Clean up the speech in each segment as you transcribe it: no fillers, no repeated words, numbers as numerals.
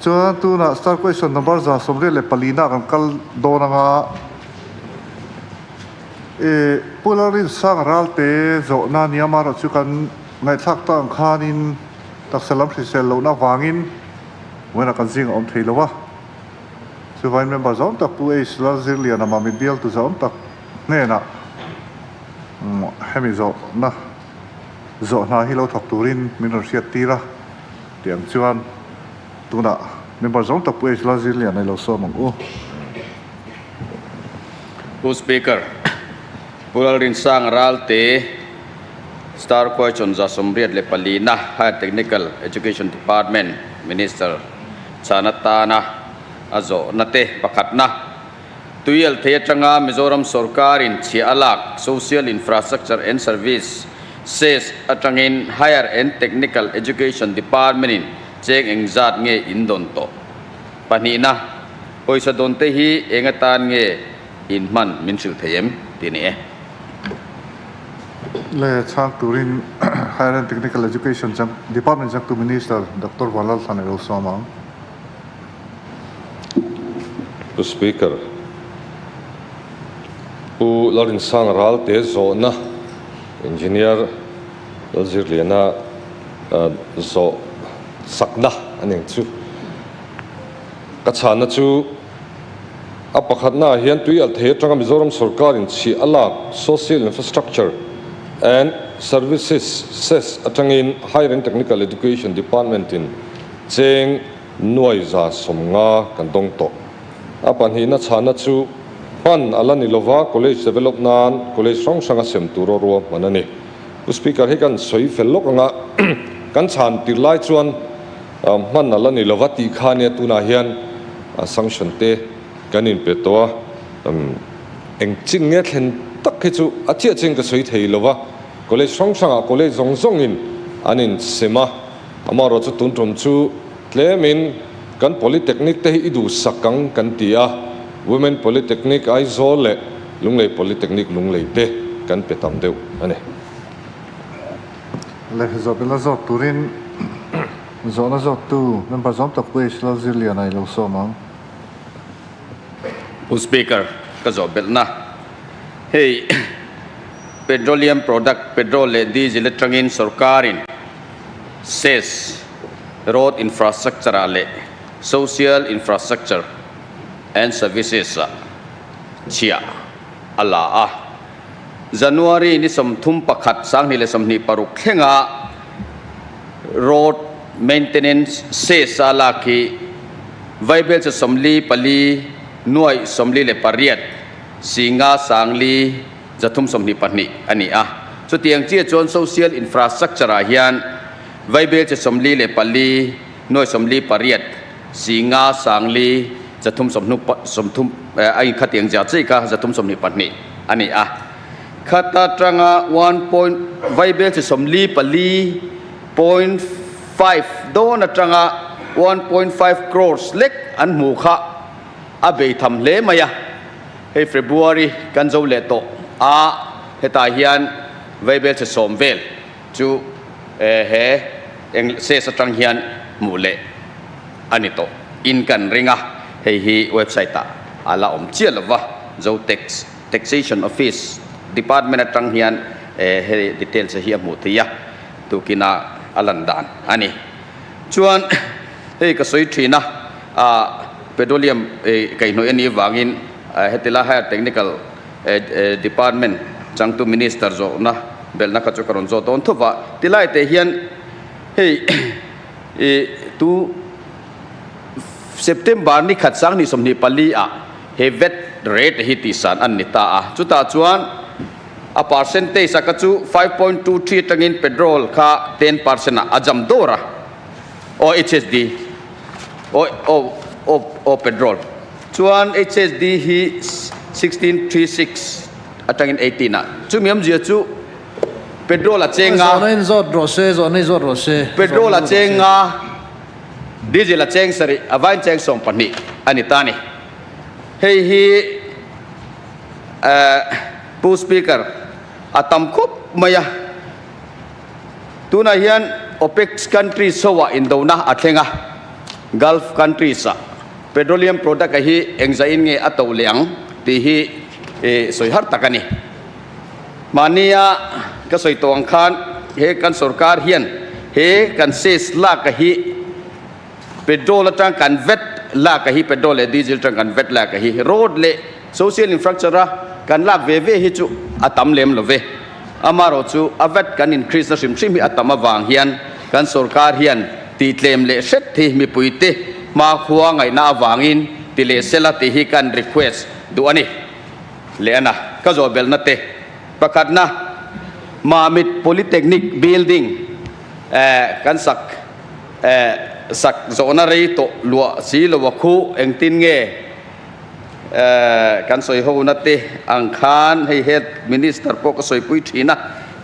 Chuan tunah star question number 184 na kan kal dawn anga e Pu Lalrinsanga Ralte zawhna nia amaherawh chu kan ngaihthlak tak ang khanin taksa lam hrisel lohna avangin vawiinah kan zing a awm thei lo a. Chuvangin member zawng tak Pu H Lalzirliana Mamit bialtu zawng tak hnenah hemi zawhna zawh hna hi lo thawk turin min rawn hriat tir a tih ang chuan tunah member zawng tak Pu H Lalzirliana i lo sawm ang u. Pu Speaker, Pu Lalrinsanga Ralte, Star Question 184 na Higher Technical Education Department Minister chhan atana a zawhna te pakhatna Tuial thei atanga Mizoram sawrkarin chhia a lak Social Infrastructure and Service, SES, atangin Higher and Technical Education Department-in cheng engzat nge in dawn tawh? Pahnihna, pawisa dawnte hi eng atan nge in hman min hrilh thei em? tih a ni e. Le chhang turin Higher and Technical Education Department changtu Minister Doctor Vanlalthlan a lo sawm ang. Pu Speaker, Pu Lalrinsanga Ralte zawhna Engineer Lalzirliana zawh sakna a ni ang chu. Ka chhanna chu a pakhatnaah hian tui alh thei atanga Mizoram sawrkarin chhiah a lak Social Infrastructure and Services, SES, atangin Higher and Technical Education Department-in Cheng nuai 150 kan dawng tawh. A pahnihna chhana chu hman a la ni lova, college develop nan college hrang hranga sem tur aw rua hman a ni. Pu Speaker hi kan sawi fel lawk anga kan chhan tir lai chuan hman a la ni lova tih kha nia tunah hian sanction te kan inpe tawh a, eng chin nge thlen tak hi chu a chiah chiah in ka sawi thei lova, college hrang hrangah college zawng zawngin an insem a. Amaherawh chu tun tum chu tlemin kan Polytechnic te hi i duhsak ang kan ti a, Women Polytechnic Aizawl leh Lunglei Polytechnic Lunglei te kan pe tam deuh a ni. Lehzawhbelh a zawt turin zawhna zawttu member zawm tak Pu H Lalzirliana i lo sawm ang. Pu Speaker, ka zawhbelhna hei petroleum product petrol leh diesel atangin sorkarin Cess, Road Infrastructure ah leh Social Infrastructure and Services ah chhiah a la a. January ni 31 2026 thlenga Road Maintenance Cess a lak hi vaibel che 44 nuaih 48 singa sangli 322 a ni a. Chutiang chiah chuan social infrastructure ah hian vaibel che 44 nuai 48 singa sangli 330 30 a inkhatiang zia chiah kha 322 a ni a. Khata tanga one point vaibel che 44.5 dawn atanga 1.5 crores lek an hmu kha a bei tham hle mai a. Hei February kan zo leh tawh a, hetah hian vaibel chhe sawm vel chu he eng ses atang hian hmuh leh a ni tawh in kan ring a, hei hi website ah a la awm chiah lo va, Zo Tax Taxation Office Department atang hian hei details hi a hmuh theih a, tukina a lan dan a ni. Chuan hei ka sawi thin a, petroleum kaihhnawih a nih avangin heti lai Higher Technical Department changtu Minister zawhna belhna kha chu ka rawn zawt dawn tho va. Tilai te hian hei tu September ni khat 2024 ah he vat rate hi tihsan an ni ta a, chutah chuan a percentage a kha chu 5.23 atangin petrol kha 10% ah a jam dawr a, aw HSD aw aw aw aw petrol chuan HSD hi 1636 atangin 18 ah chumi awmzia chu petrol a cheng a, Zawhna in zawt rawh se, zawhna in zawt rawh se, petrol a cheng a, diesel a cheng sarih a vain cheng 12 a ni ta a ni. Hei hi Pu Speaker, a tam khawp mai a. Tunah hian OPEC countries ho ah indona a thleng a. Gulf countries ah petroleum product a hi engzah in nge a to leh ang tih hi sawi har tak a ni. Mahnia ka sawi tawh ang khan he kan sorkar hian he kan cess lak a hi petrol atang kan vat lak a hi petrol leh diesel atang kan vat lak a hi road leh social infrastructure a kan lak ve ve hi chu a tam lem lo ve. Amaherawhchu a vat kan increase na hrim hrim hi a tam avang hian kan sorkar hian tihtlem leh hret hi mipuite hmakhua ngaihna avangin ti leh sela tih hi kan request duh a ni. Leh ana ka zawh belhna te pakhatna Mamit Polytechnic building kan sak sak zawhna rei tawh luah si lo a khu engtin nge Kan sawi hona te ang khan hei Health Minister pawh ka sawipui thin a,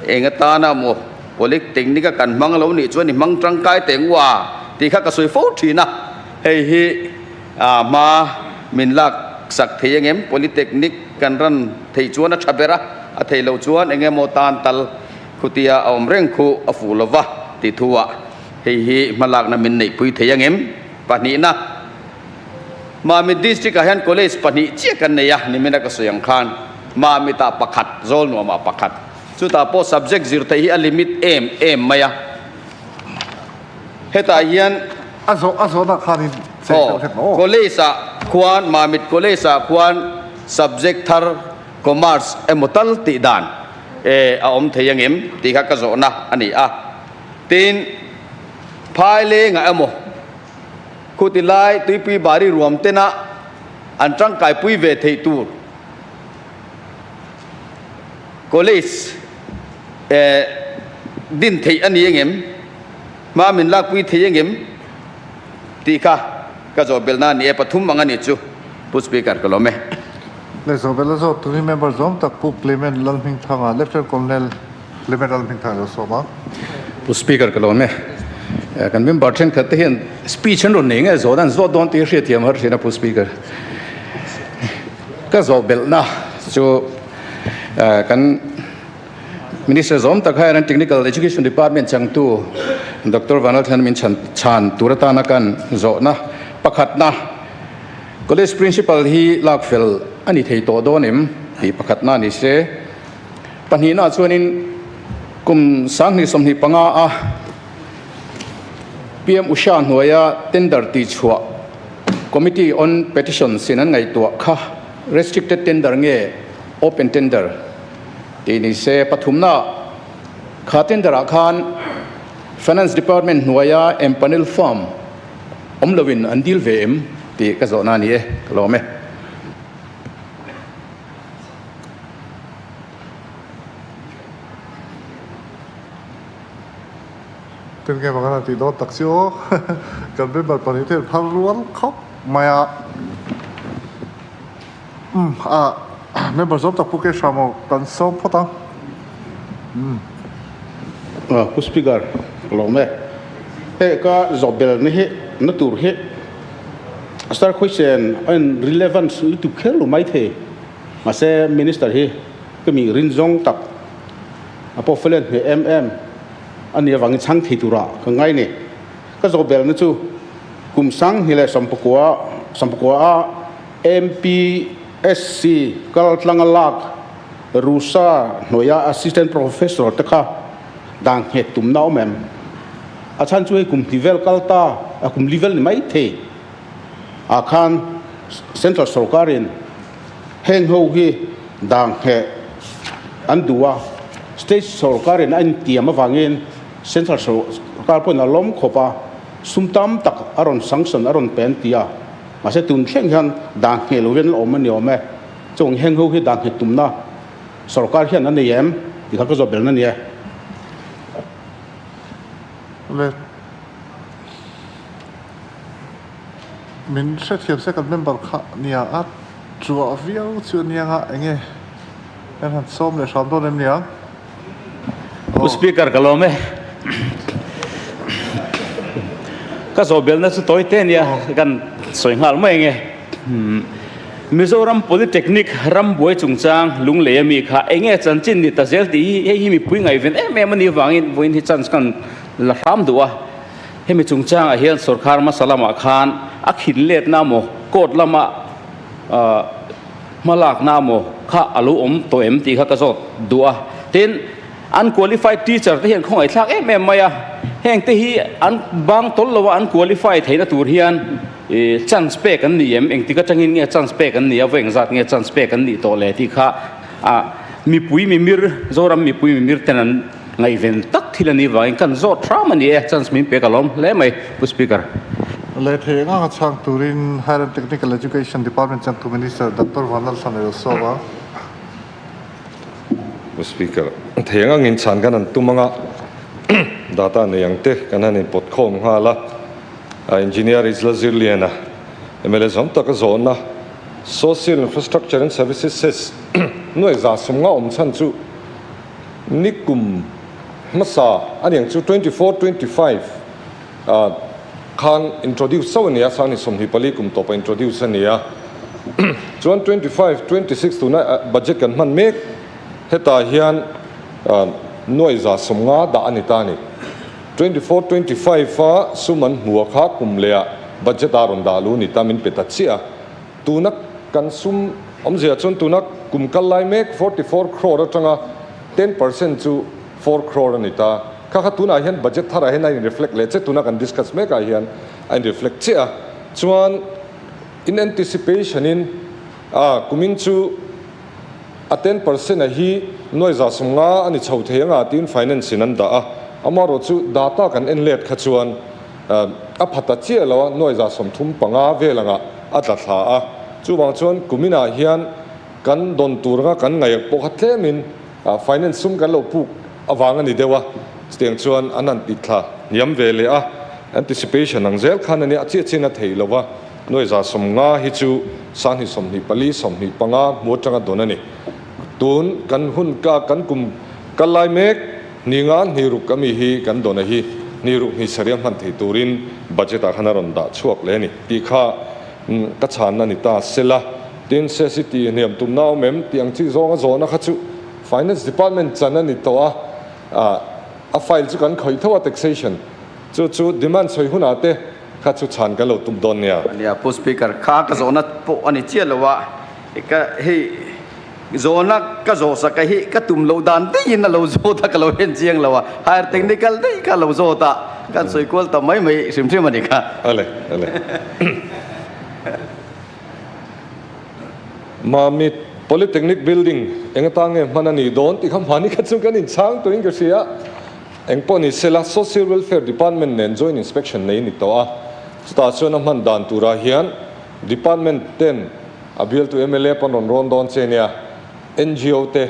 eng atana maw Polytechnic a kan hmang lo nih chuan i hmang tangkai teh ngua tih kha ka sawi fo thin a, hei hi hma min lak sak thei angem Polytechnic kan ran theih chuan a tha ber a, a theih loh chuan eng emaw tan tal khutia a awm reng khu a fuh lova tih thu ah hei hi hmalakna min neihpui thei angem pahnihna. Mamit District ah hian College pahnih chiah kan nei a, nimina ka sawi ang khan Mamit ah pakhat, Zawlnuam ah pakhat. Chutah pawh subject zir theih hi a limit em em mai a. Hetah hian A zawh a zawhna khanin chei Aw, deuh hlek aw. College ah khuan Mamit College ah khuan subject thar Commerce emaw tal tih dan e a awm thei angem tih kha ka zawhna a ni a. Tin, Phailengah emaw Khuti lai tuipui bari ruam tena an tangkaipui ve theih tur college din theih a ni engem, hma min lakpui thei engem tih kha ka zawh belhna a ni e, pathum ang a ni chu Pu Speaker ka lawm e. Leh zawh belh a zawt turin member zawm tak Pu Clement Lalhmingthanga, Lieutenant Colonel Clement Lalhmingthanga lo sawm a. Pu Speaker ka lawm e. Kan member thenkhat te hian speech an rawn nei nge zawh dan zawt dawn tih a hriatthiam har thin a Pu Speaker. Ka zawh belhna chu kan Minister zawm tak hian Technical Education Department changtu Doctor Vanlalthlan min chhan chhan tur atana kan zawhna pakhatna College Principal hi lak fel a ni thei tawh dawn em tih pakhatna ni se. Pahnihna chuanin kum 2025 a PM Usha hnuaia tender tihchhuah Committee on Petitions in an ngaihtuah kha restricted tender nge open tender tih ni se. Pathumna kha tender ah khan Finance Department hnuaia empanel firm awm loin an deal ve em tih ka zawhna a ni e, ka lawm e. Tin nge makan a tih dawn tak si aw. Kan member pahnih te an phar rual khawp mai a. Umm a member zawm tak Pu Kesha maw kan sawm phawt ang. Umm. Pu Speaker, ka lawm e. Hei ka zawh belna hi na tur hi Star Khuaisen a in relevance lutuk kher lo mai thei. Mahse Minister hi ka mi rin zawng tak a pawh fel en hneh em em a nih avangin chhang thei turah ka ngai ni. Ka zawh belna chu kum 2000 leh 19 19 a MPSC kal tlanga lak Rusa hnuaia Assistant Professor te kha dan nghet tumna awm em? A chhan chu hei kum hnih vel kal ta a kum li vel ni mai thei ah khan Central sorkarin heng ho hi dan ngheh an duh a, State sorkarin a intiam avangin Central sorkar pawhin a lawm khawp a, sum tam tak a rawn sanction a rawn pe an ti a, mahse tun thleng hian dan ngheh lovin an awm a ni awm e. Chung heng ho hi dan nghet tumna sorkar hian a nei em tih kha ka zawh belna a ni e. Le min hrethiam se kan member kha nia a chua viau chu a nia nga enge kan han sawm leh hram dawn em nia. Pu Speaker ka lawm e. Ka zawh belna chu tawi te nia kan sawi nghal mai ange. Mizoram Polytechnic rambuai chungchang lunglei ami kha enge chanchin ni ta zel tih hi hei hi mipui ngaihven em em a nih vangin vawiin hi chance kan la hram duh a. Hemi chungchangah hian sorkar hmasa lamah khan a khin letna maw, court lama hmalakna maw kha a lo awm tawh em tih kha ka zawt duh a. Tin, unqualified teacher te hian khawngaihthlak em em mai a, heng te hi an bang tawl lo a, an qualify theihna tur hian chance pek an ni em, engtik atangin nge chance pek an ni a, vawi engzat nge chance pek an nih tawh le tih kha mipui mimir, Zoram mipui mimir ten an Ngaihven tak thil a nih vangin kan zawt hram a ni e, chance min pek a lawm hle mai, Pu Speaker. Lehthei eng anga chhang turin Higher and Technical Education Department changtu Minister Doctor Vanlalthlan a lo sawm a. Pu Speaker, thei eng angin chhan kan han tum anga data nei ang te kan han inpawt khawm nghal a, Engineer Isla Zirliana mla zawm taka zawhna Social Infrastructure and Services Cess nuai za sum nga awm chhan chu Nikum hmasa a niang chu 24, 25 ah khan introduce chauh a ni a, Sangni 24 kum tawpa introduce a ni a. Chuan 25, 26 tuna budget kan hman mek hetah hian nuai za 50 dah a ni ta a ni. 24, 25 a sum an hmu a kha kum leh ah budget a rawn dah lu ni ta min pe ta chiah a. Tuna kan sum awmzia chuan tuna kum kal lai mek 44 crore atanga 10% chu 4 crore a ni ta. Kha kha tunah hian budget tharah hian a in reflect leh che tuna kan discuss mekah hian a in reflect chiah a. Chuan in anticipation in a kumin chu a 10% a hi nuai za 50 a ni chho thei anga tiin finance in an dah a. Amaherawh chu data kan en let kha chuan A pha ta chiah lo a, nuai 35 vel anga a tla thla a. Chuvang chuan kuminah hian kan dawn tur anga kan ngaih pawh kha tlemin finance sum kan lo puk avang a ni deuh a. Chutiang chuan an han ti thla hniam ve leh a, anticipation ang zel khan a nia, a chiah chin a thei lo va. Nuai 50 hi chu sahni 24, 25 hmu atanga dawn a ni. Tun kan hun ka kan kum kal lai mek. Ni nga hni ruk ami hi kan dawn a hi hni ruk hni saria hman thei turin budget ah khan a rawn dah chhuak leh a ni tih kha ka chhanna ni ta sela. Tin, CCT hniam tumna awm em tih ang chi zawnga zawhna kha chu Finance Department chan a ni tawh a, a file chu kan khawih tho a taxation chu chu demand sawi hunah te kha chu chhan kan lo tum dawn nia. Nia Pu Speaker, kha ka zawhna pawh a ni chiah lo a, ka hei. Zawhna ka zawh sak a hi ka tum loh dan daihin a lo zawt a, ka lo en chiang lo a, higher technical daih kha a lo zawt a, kan sawi kual ta mai mai hrim hrim a ni kha. Ale, ale. Mamit Polytechnic Building eng atan nge hman a nih dawn tih kha hmani kha chu kan inchhang turin ka hria. Eng pawh ni sela, Social Welfare Department nen joint inspection nei a ni tawh a, chutah chuan a hman dan turah hian Department ten A bialtu mla pawn rawn rawn dawn che nia, ngo te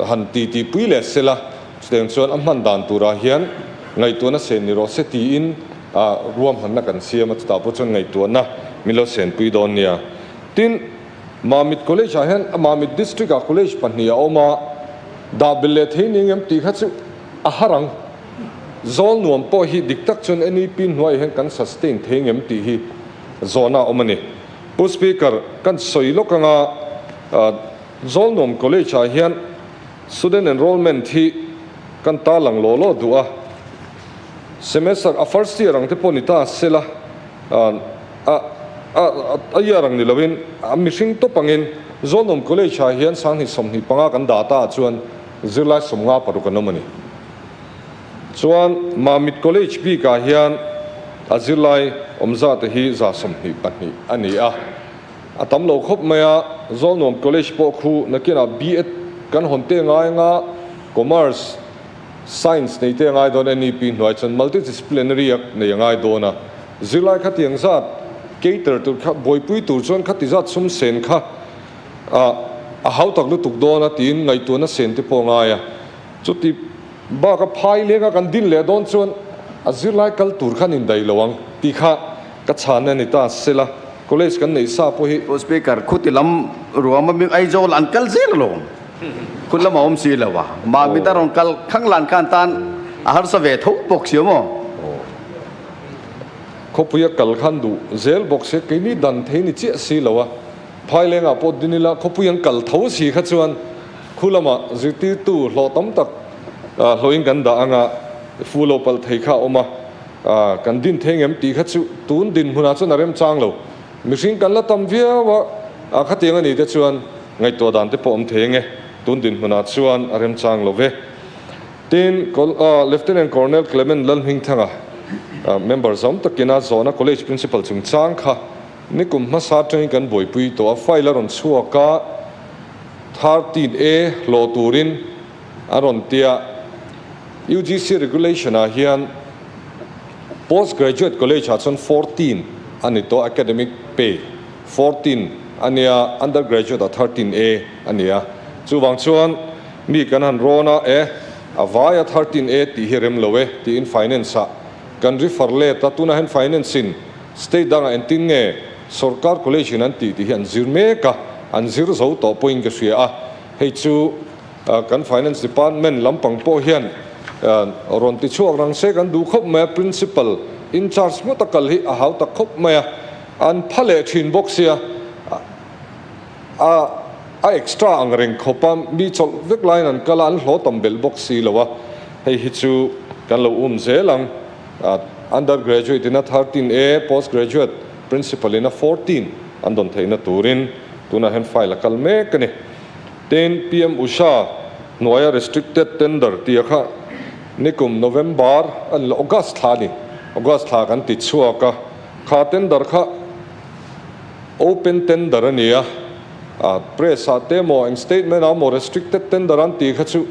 han ti ti pui leh sela, chutiang chuan a hman dan turah hian ngaihtuahna sen ni rawh se tiin ruahmanna kan siam a, chutah pawh chuan ngaihtuahna min lo sen pui dawn nia. Tin, Mamit College ah hian Mamit District ah College pahnih a awm a, dah belh leh thei ni ngem tih kha chu a har ang. Zawl nuam pawh hi dik tak chuan NEP hnuaiah hian kan sustain thei ngem tih hi zawhna a awm a ni. Pu Speaker, kan sawi lawk anga Zawlnuam College ah hian student enrollment hi kan tarlang law law duh a, semester a first year ang te pawh ni ta sela a a year ang ni loin a mihring tawp angin Zawlnuam College ah hian 2025 kan data ah chuan zirlai 56 an awm a ni. Chuan Mamit College bikah hian a zirlai awmzate hi 24 a ni a, a tam lo khawp mai a, Zawlnuam College pawh khu nakinah B.Ed kan hawn te ngai anga Commerce, Science nei te a ngai dawn NEP hnuai chuan multidisciplinary a nei a ngai dawn a, zirlai khatiang zat cater tur kha buaipui tur chuan khati zat sum sen kha a hautak lutuk dawn a tiin ngaihtuahna sen te pawh a ngai a, chuti Bak a phai leng a kan din leh dawn chuan a zirlai kal tur khan indaih lo ang tih kha ka chhan a ni ta sela college kan neih sa pawh hi. Pu Speaker, khuti lam ruam a mi Aizawl an kal zel alawm. Khut lam a awm si lo a, Mamit a rawn kal khang lan khan tan a harsa ve tho bawk si maw? Khawpui a kal khan duh zel bawk se keini dan thei ni chiah si lo a, phai lengah pawh din ila khawpui an kal tho si kha chuan Khu lamah zirtirtu hlawh tam tak hlawhin kan dah anga fu lo palh thei kha a awm a. Kan din thei ngem tih kha chu tun dinhmunah chuan a remchang lo. Mihring kan la tam viau a, khatiang a nih te chuan ngaihtuah dan te pawh awm thei ange. Tun dinhmunah chuan a remchang lo ve. Tin, Lieutenant Colonel Clement Lalhmingthanga, member zawm takina zawhna College Principal chungchang kha nikum hmasa atangin kan buaipui tawh a, file a rawn chhuak a, 13A hlawh turin a rawn ti a. UGC regulation ah hian Post Graduate College ah chuan 14 a ni tawh, academic pay 14 a nia, undergraduate ah 13A a ni a. Chuvang chuan mi kan han rawn a, e, a vaia 13A tih hi rem lo e tiin Finance ah kan refer let a, tunah hian Finance in State dangah engtin nge Sorkar College in an tih tih hi an zir mek a, an zir zo tawh pawhin ka hria a, hei chu Kan Finance Department lampang pawh hian rawn ti chhuak rang se kan duh khawp mai a, Principal in charge ngawt a kal hi a hau tak khawp mai a, an pha leh thin bawk sia, a a extra ang reng khawp a, mi chawlh vek laiin an kal a, an hlawh tam belh bawk si lo a, hei hi chu kan lo um zel ang. Undergraduate in a 13 A, Postgraduate Principal in a 14 an dawn theihna turin tunah hian file a kal mek a ni. Tin, PM Usha hnuaia restricted tender tia kha nikum November a ni lo, August thla a ni, August thla kan ti chhuak a, kha tender kha open tender a ni a, press ah te emaw eng statement ah emaw restricted tender an tih kha chu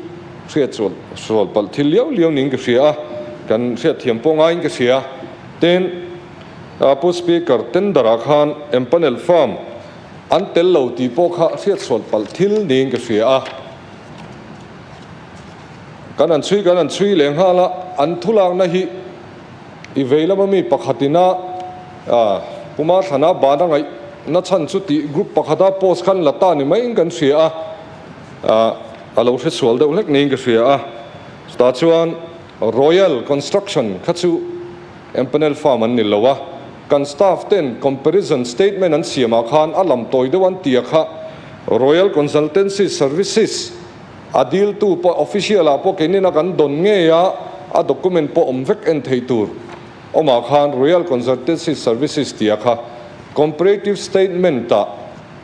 hriat sual palh thil liau liau niin ka hria a, kan hriatthiam pawh ngaiin ka hria. Tin, Pu Speaker, tender ah khan empanel firm An tel lo tih pawh kha hriatsual palh thil niin ka hria a. Kan an chhui kan an chhui leh nghal a, an thulakna hi i vei lama mi pakhatina Puma Thlana bana ngaihna chhan chu tih group pakhata post khan la ta ni maiin kan hria a, a lo hresual deuh hlek niin ka hria a. Chutah chuan Royal Construction kha chu Empanel farm an ni lo a, kan staff ten comparison statement an siamah khan a lam tawi deuh an tia kha Royal Consultancy Services a deal tu pawh official ah pawh keinin a kan dawn ngei a, a document pawh awm vek en thei tur awmah khan Royal Consultancy Services tia kha comparative statement ah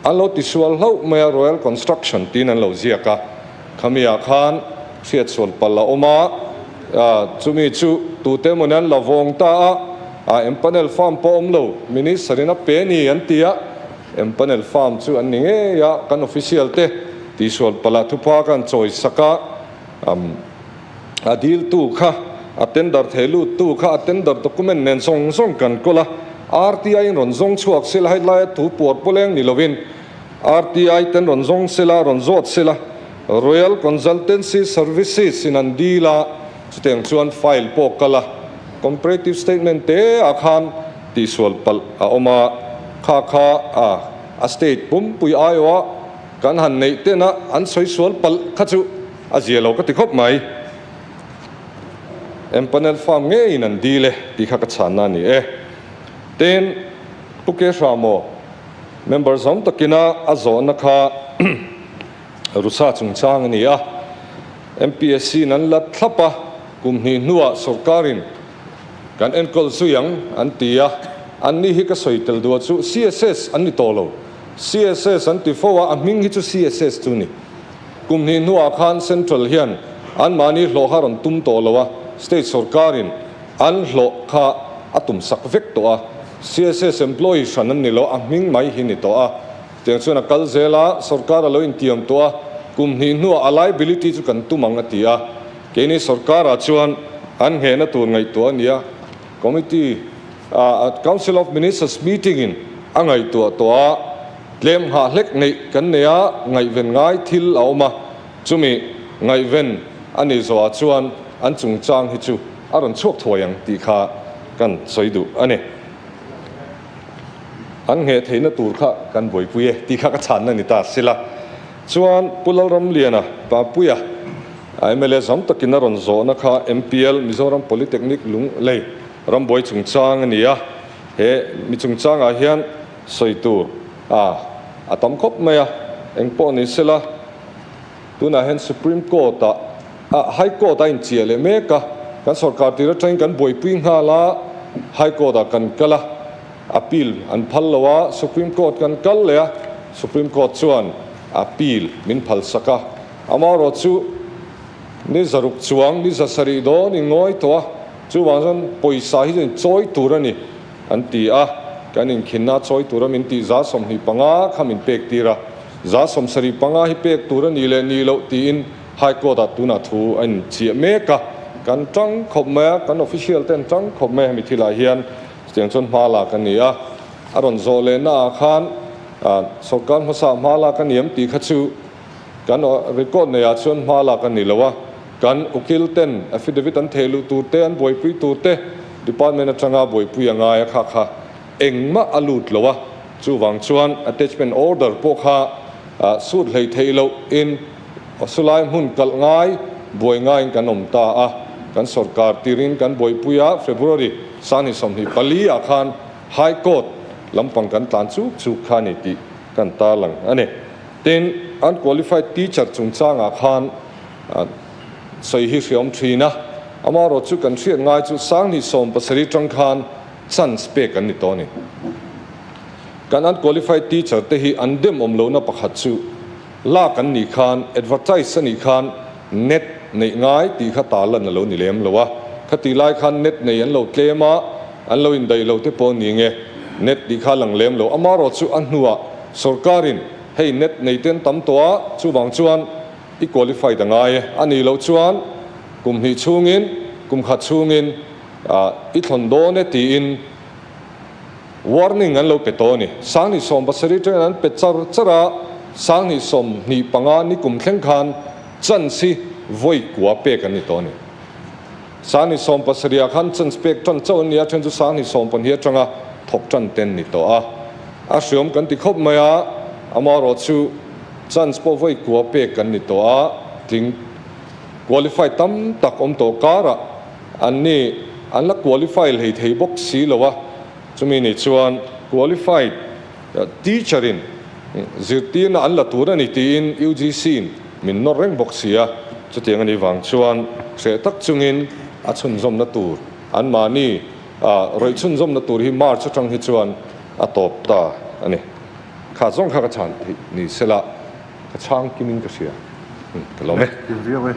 an lo tisual hlauh mai a, Royal Construction tiin an lo ziak a, khami ah khan hriatsual palh a awm a, chumi chu tute emawni an la vawng ta a, a empanel farm pawh awm lo, Minister in a pe ni an ti a, empanel farm chu an ni ngei a, kan official te tihsual palh ah thupa khan chawi sak a, a deal tu kha, a tender thei lut tu kha, a tender document nen zawng zawng kan kawl a, RTI in rawn zawng chhuak sela hei laia thu puar pawleng ni lovin RTI ten rawn zawng sela, rawn zawt sela, Royal Consultancy Services in an deal a, chutiang chuan file pawh kal a, comparative statement te ah khan tihsual palh a awm a, kha kha a state pumpui aiawh a kan han neih ten a an sawi sual palh kha chu A zia lo ka ti khawp mai. Empanel farm ngeiin an dil e tih kha ka chhanna a ni e. Tin, Pu Kehramaw, member zawm takina a zawhna kha Rusa chungchang a ni a. MPSC in an la thlap a, kum hnih hnuah sorkarin kan enkawl zui ang an ti a. Anni hi ka sawi tel duh a chu CSS an ni tawh lo. CSS an ti fo a, a hming hi chu CSS chu a ni. Kum hnih hnuah khan Central hian anmahni hlawh kha rawn tum tawh lo a, State sawrkarin an hlawh kha a tum sak vek tawh a, CSS employee hran an ni lo, a hming mai hi ni tawh a. Tiang chuan a kal zel a, sawrkar a lo intiam tawh a, kum hnih hnuah a liability chu kan tum ang a ti a. Keini sawrkarah chuan an nghehna tur ngaihtuah a ni a, Committee, Council of Ministers meeting in a ngaihtuah tawh a, Tlem nghah hlek neih kan nei a, ngaihven ngai thil a awm a, chumi ngaihven a nih zawhah chuan an chungchang hi chu a rawn chhuak thuai ang tih kha kan sawi duh a ni. An ngheh theihna tur kha kan buaipui e tih kha ka chhanna ni ta sila. Chuan Pu Lalramliana Papuia mla zam takin a rawn zawhna kha MPL, Mizoram Polytechnic Lunglei rambuai chungchang a ni a, he mi chungchangah hian Sawi tur a a tam khawp mai a, eng pawh ni sela tunah hian Supreme Court ah ah High Court a inchiah leh mek a, Kan sorkar tir atangin kan buaipui nghal a, High Court ah kan kal a, appeal an phal lo a, Supreme Court kan kal leh a, Supreme Court chuan appeal min phal sak a, amaherawhchu ni zaruk chuang ni zasarih dawn in ngawi tawh a, chuvang chuan pawisa hi chuan chawi tur a ni an ti a, kan inkhinna chawi tura min tih 25% kha min pek tir a, 75% hi pek tur a nih leh nih loh tiin High Court ah tunah thu a inchiah mek a, kan tang khawp mai a, kan official te an tang khawp mai a hemi thilah hian chutiang chuan hma lak a ni a, a rawn zawh lehna ah khan sorkar hmasa hma lak a ni em tih kha chu kan record nei ah chuan hma lak a ni lo a, kan ukil ten affidavit an theh luh tur te an buaipui tur te department atanga buaipui a ngai a kha kha engmah a lut lo a, chuvang chuan attachment order pawh kha sut hlei theih loh in Sulai hmun kalh ngai, buai ngaiin kan awm ta a, kan sorkar tirin kan buaipui a, February 2024 ah khan High Court lampang kan tlan chuk chuk kha a ni tih kan tarlang a ni. Tin, unqualified teacher chungchangah khan sawi hi hriawm thin a, amaherawh chu kan hriat ngai chu 2017 tang khan chance pek an ni tawh a ni. Kan unqualified teacher te hi an dem awm lohna pakhat chu Lak an nih khan advertise a nih khan net neih ngai tih kha tarlan a lo ni lem lo a, khatih lai khan net nei an lo tlem a, an lo indaih lo te pawh ni nge net tih kha a lang lem lo. Amaherawh chu a hnuah sorkarin hei net nei te an tam tawh a, chuvang chuan i qualified a ngai e, a nih loh chuan kum hnih chhungin kum khat chhungin i thlawn dawn e tiin, Warning an lo pe tawh a ni. 2017 atangin an pe char char a, 2025 ni kum thleng khan chance hi vawi kua pek an ni tawh a ni. 2017 ah khan chance pek tan chauh an ni a, then chu 2012 atanga thawk tan te an ni tawh a. A hriawm kan ti khawp mai a, amaherawh chu chance pawh vawi kua pek an ni tawh a, tling qualify tam tak awm tawh karah An ni, an la qualify hlei thei bawk si lo a, chumi ni chuan qualified teacher in zirtirna an la tur a ni tiin UGC in min nawr reng bawk si a, chutiang a nih vang chuan hreh tak chungin a chhunzawmna tur an mahni rawih chhunzawmna tur hi March atang hi chuan a tawp ta a ni. Kha zawng kha ka chhan theih ni sela ka chhang kimin ka hria. Ka lawm e. Kim viau e.